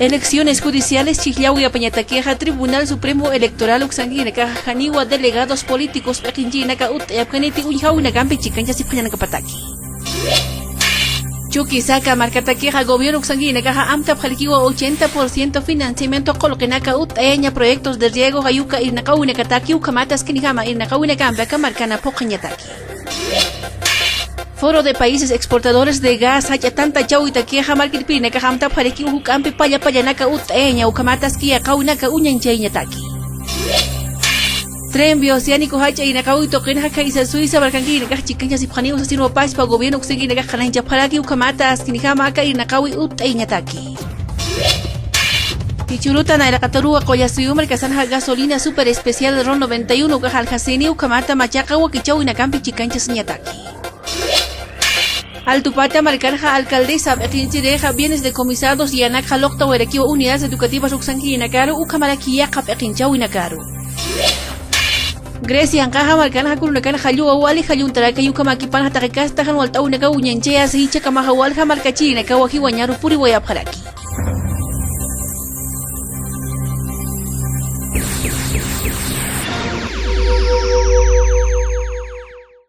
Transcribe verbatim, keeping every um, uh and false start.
Elecciones judiciales chhijllawi apañatakixa Tribunal Supremo Electoral uksankinakaxa janiwa delegados políticos p'iqinchirinaka utt'ayapkaniti uñjawinakampi chikanchasipxañanakapataki. Chuquisaca markatakixa gobierno uksankinakaxa amtapxarikiwa ochenta por ciento financiamiento qullqinaka utt'ayaña proyectos de riego jayuka irnaqawinakataki ukhamatas kinijama irnaqawinakampi aka markana phuqhañataki. Foro de Países Exportadores de Gas jach'a tanta chawitakixa markirpirinakaxa amtapxarikiw juk'ampi palla pallanaka utt'ayaña ukhamatas kiyaqawinaka uñanchayañataki. Tren bioceánico jach'a irnaqawi tuqinxa khaysa Suiza markankirinakax chikanchasipxaniw sasinwa pachpa gobierno uksankinakax qhananchapxaraki ukhamatas kinijama aka irnaqawi utt'ayañataki. Jichhüruta nayraqataruwa Qullasuyu markasanxa gasolina super especial ron noventa y uno ukax aljasini ukhamata machaqa wakichäwinakampi chikanchasiñataki. Altupata markanxa alcaldesa p'iqinchirixa bienes decomisados yanakxa luqtawayarakiwa unidades educativas uksankirinakaru ukhamaraki yaqa p'iqinchäwinakaru. Grecianqaxa markanxa kurunakan jalluwa wali jalluntaraki ukhamakipanxa taqi kasta jan walt'äwinakaw uñanchayasa jichhakamaxa walja markachirinakawa jiwañaru puriwayapxaraki.